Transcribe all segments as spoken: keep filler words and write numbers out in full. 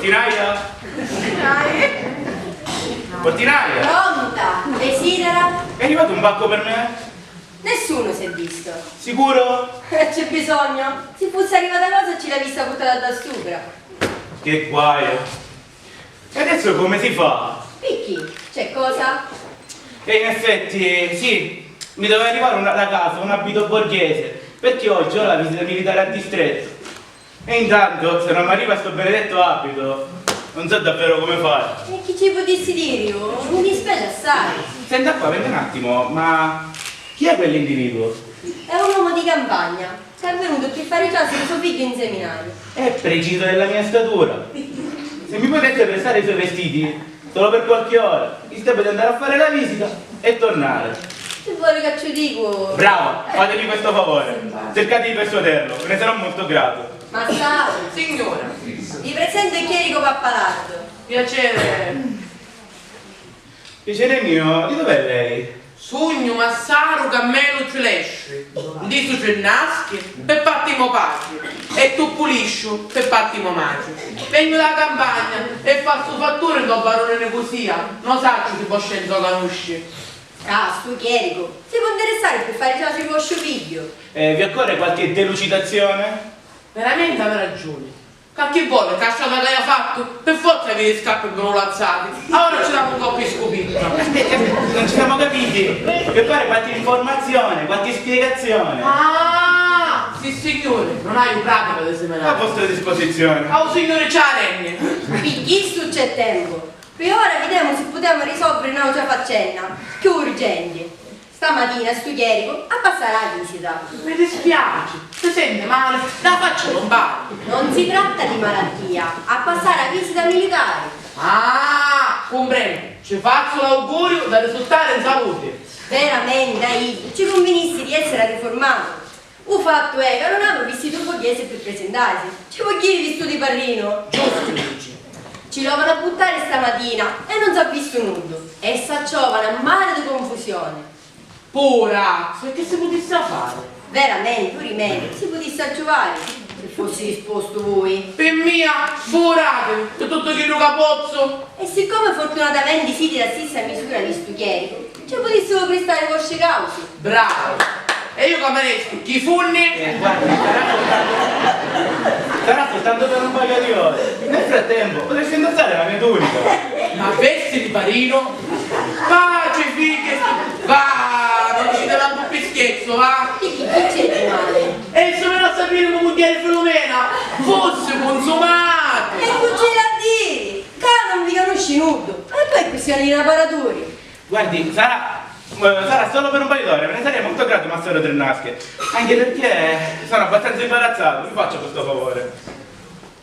Portinaia? Portinaia? Pronta? Desidera? È arrivato un pacco per me? Nessuno si è visto. Sicuro? C'è bisogno? Se fosse arrivata cosa ci l'avesse buttata da sopra. Che guaio. E adesso come si fa? Picchì? C'è cosa? E in effetti, sì, mi doveva arrivare una, da casa un abito borghese, perché oggi ho la visita militare al distretto. E intanto, se non mi arriva sto benedetto abito, non so davvero come fare. E chi ci putissi diri, oh? Mi dispiace assai. Senta qua, venga un attimo, ma chi è quell'individuo? È un uomo di campagna. È venuto per fare caso di suo figlio in seminario. È preciso della mia statura. Se mi potesse prestare i suoi vestiti, solo per qualche ora, mi sembra di andare a fare la visita e tornare. Ci vuole che ci dico. Brava, fatemi questo favore. Cercate di persuaderlo, ve ne sarò molto grato. Massaro. Signora. Vi presento il chierico Pappalardo. Piacere. Piacere mio, di dov'è lei? Sugnu Massaru Cammelu Cilestri, di su Cinnaschi, pe patti mo patri, e Tuppulisciu, pe patti mo matri. Vegnu da campagna e fazzu fatturi ntô baruni Nicusia, no sacciu si voscenza u canusci. Ah, stu chiericu, si può interessare per fare caso di vostru figlio? Eh, vi occorre qualche delucidazione? Veramenti avì ragiuni. Ca chi voli, ca strata ca haiu fattu? Pi forza i vidi scappi mi lu lazzati. Ora ci damu un coppu i scupitta. Aspetti, aspetti, non ci siamo capiti. Per fare qualche informazione, qualche spiegazione. Ah, sissignuri, non haiu pratica di seminari. A vostra disposizione. A u Signuri ci la renni. Pi chistu c'è tempu. Pi ora videmu si putemu risolviri n'autra faccenna, cchiù urgenti. Stamatina stu chiericu ha passari a visita. Mi dispiaci, si senti mali? La faccia non va. Non si tratta di malattia, ha passari a visita militari. Ah, cumprendu. Ci fazzu l'auguriu da risultari in saluti. Veramenti, a iddu ci cunvinissi di essiri arrifurmatu. U fattu è ca non havi u vistitu borghesi pi prisintarisi. Ci vogghiri vistutu di parrinu. Giustu dici. Ci l'ovanu a buttari stamatina e non s'ha vistu nuddu. E s'acciovanu a mari di confusioni. Puvurazzu, e chi si putissi fari? Veramenti, u rimediu si putissi acciuvari, si fussi dispostu vui. Pi mia, furati, pi tuttu chiddu ca pozzu. E siccomu fortunatamente siti dâ stissa misura di stu chiericu, ci putissivu pristari i vostri causi. Bravu! E iu ca mi restu? Chi funni? Eh, guardi, sarà soltanto, sarà soltanto per un paio di ore. Nel frattempo, potresti indossare la mia tunica. Ma vesti di parinu? Pacifichi! Va, non dicite mancu pi scherzu, va! E chi, chi c'è di male? E insomma, non sapere come mugghiere Filomena fosse consumato! E cu ci l'ha a diri? Ca non vi canusci nuddu! E poi è questione di una paraturi! Guardi, sarà, eh, sarà solo per un paio d'ore, ve ne sarei molto grato, massaro Trennasche, anche perché sono abbastanza imbarazzato, mi faccia questo favore.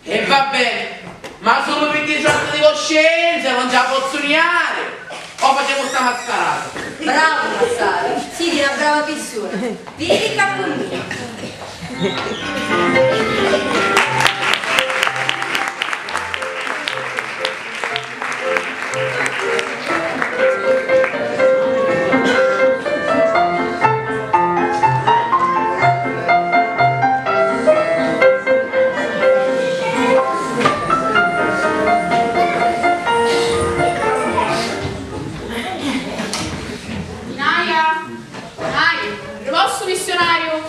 E va bene, ma sulu picchì ci sta di coscienza non ci la pozzu niari, o facemu sta mascarata. Bravu, massaro, siti na brava pirsuna. Viniti ccà cu mia. Naia, Naia, ripostu missionariu.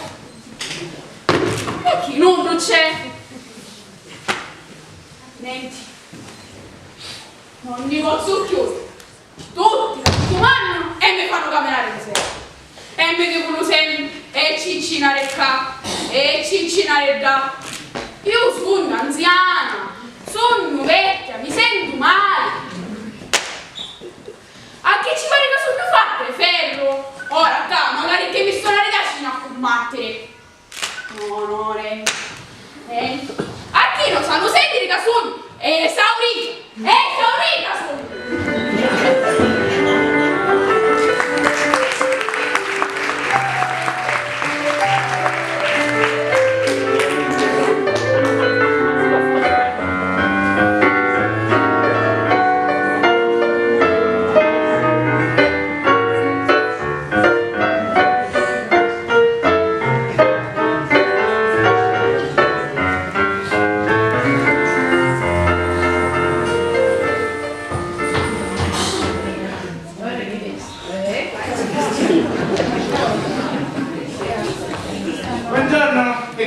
E chi nuddu c'è? Nenti. Non ni pozzu cchiù. Tutti mi cumannanu e mi fannu caminari di sera. E mi dicunu sempri, e ciccina di ccà, e ciccina di ddà. Iu sugnu anziana, sugnu vecchia, mi sentu mali. A chi ci pari ca sugnu fatta di ferru? Ora ccà, macari chi mi stonari da cina a cummattiri. No, no, nenti. Nenti. A chi non sannu sentiri ca sugnu esaurita? Esaurita sugnu!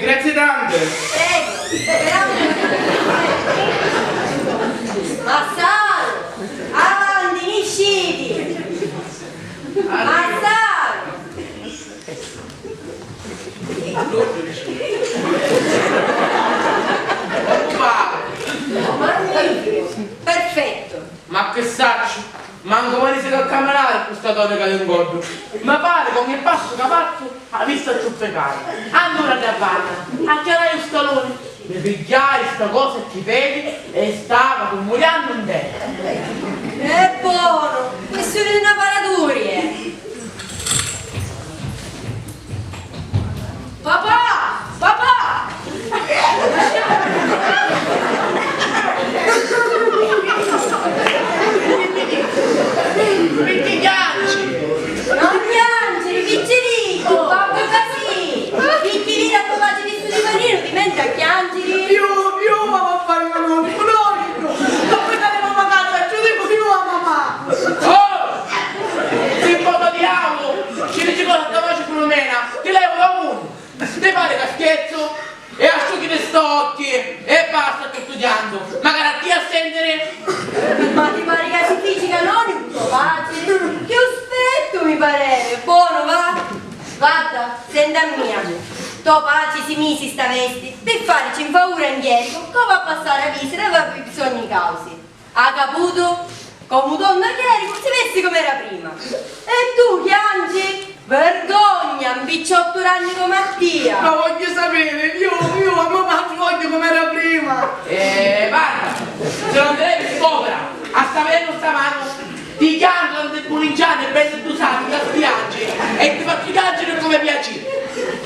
Grazie tante! Prego, però. Massaru, avanti, nisciti! Massaru! Occupà! Magnifico! Perfetto! Ma che sacciu, mancu mi si ca caminari cu sta tonica di 'ngoddu. Mi pari ca ogni passu ca fattu avissi a ciuppicari. Allura da vanna, acchiarai u scaluni, mi pigghiai sta cosa chi pedi e stava cummuliannu 'n terra. E bonu, chi sunu di na paraduri! Papà! Papà! Picchì chianci? Non piangere, chi ci dico? Babbo Casì! Picchì vidi a to patri vistu di marinu, ti menti a chiangiri? Iu, iu, mamma, a fari un onoru, un onoru! Ma poi andemu a casa, ci dico iu a mamma! Oh! Si poco diavolo! Ci dici cosa sta voce Filumena? Ti levo da un munnu! Ti pari ca scherzu? E asciuchiti st'occhi! E basta cu stu chiantu! Macari a tia a sentiri! Ma ti pari ca si fici canonicu to patri? Chiù spettu mi pareva! Bonu, va! Vadda, senta a mia. To patri si misi sta vesti pi farici un favuri a 'n chiericu ca va a passari a visita e va pi bisogni causi. Ha caputu? Comu tonnu a chiericu si vesti com'era prima. E tu chiangi? Vergogna, un picciottu ranni comu a tia! Ma vogghiu sapiri, iu, iu a me patri vogghiu com'era prima! Eh, varda, se non ti devi scopra, a sta vidennu sta manu, ti chiantu, ti bulinciani e pensi tu sai, ti spiaci e ti facciu chiangiri come piaciri.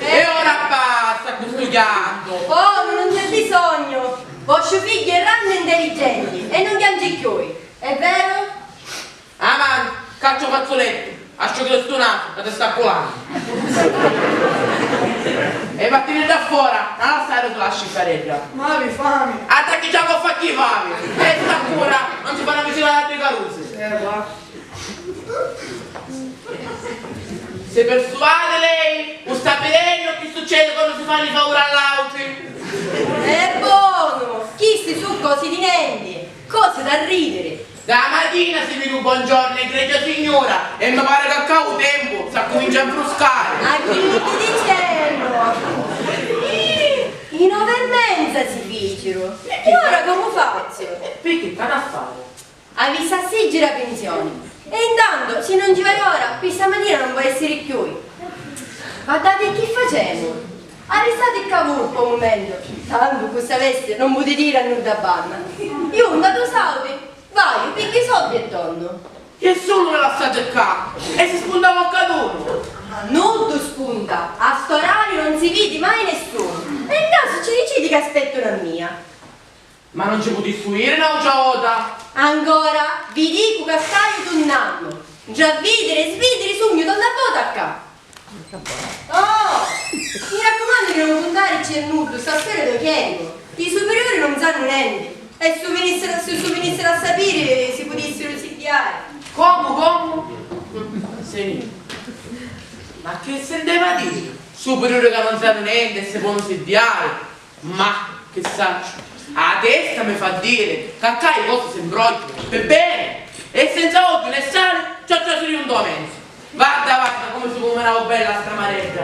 E ora basta cu stu chiantu! Oh, non c'è bisogno! Vostru figghiu è ranni e intelligenti e non chiangi chiui, è vero? Avanti, caccia u fazzulettu, asciuchiti stu nasu ca ti sta culannu. E vattini da fora, non lassari sula a sciccaredda. Ma havi fami? Attacchi già co fa chi fami! E sta pura, non si fanno avvicinare a due carusi. Eh, va. Si persuade lei, u sta vidennu chi succede quannu si fannu i favuri a l'autri? È bonu, chisti su cosi di nenti, cosi da ridiri. Da matina si vidi u buongiorno, egregia signura, e mi pare ca ccà u tempu s'accumincia a bruscari. A chi mi sti dicennu? I nove e menza si ficiru. E ora comu fazzu? Picchì, c'hatu a fari? Avissi a siggiri a pinsioni. E intantu, si non ci vai ora, pi stamatina non po' essiri cchiui. Guardati chi facemu. Arristati ccà vurpu un mumentu, tantu cu sta vesti non putiti iri a nudda banna. Iu, nta dui sauti, vaiu, pigghiu i soddi e tornu. E sulu mi lassati ccà? E si spunta a vocca d'unu? A nuddu spunta, a st'orariu non si vidi mai nessunu. E in casu ci diciti ca aspettu na mia. Ma non ci putissi iri n'autra vota? Ancora, vi dicu ca staiu tunnannu. Ntra vidiri e svidiri sugnu torna vota ccà. Oh! Mi raccumannu di non cuntarici a nuddu sta storia dô chiericu. I supiriuri non sannu nenti. E si u vinissiru, si u vinissiru a sapiri, si putissiru siddiari. Comu, comu? Sì. Ma chi sinteva diri? Supiriuri ca non sannu nenti e si ponu siddiari? Ma, chi sacciu, a testa mi fa diri ca ccà i cosi si 'mbrogghianu, pi beni, e senza ogghiu né sali, ci ho trasutu un momento. Varda, varda comu si cuminau bella sta maredda.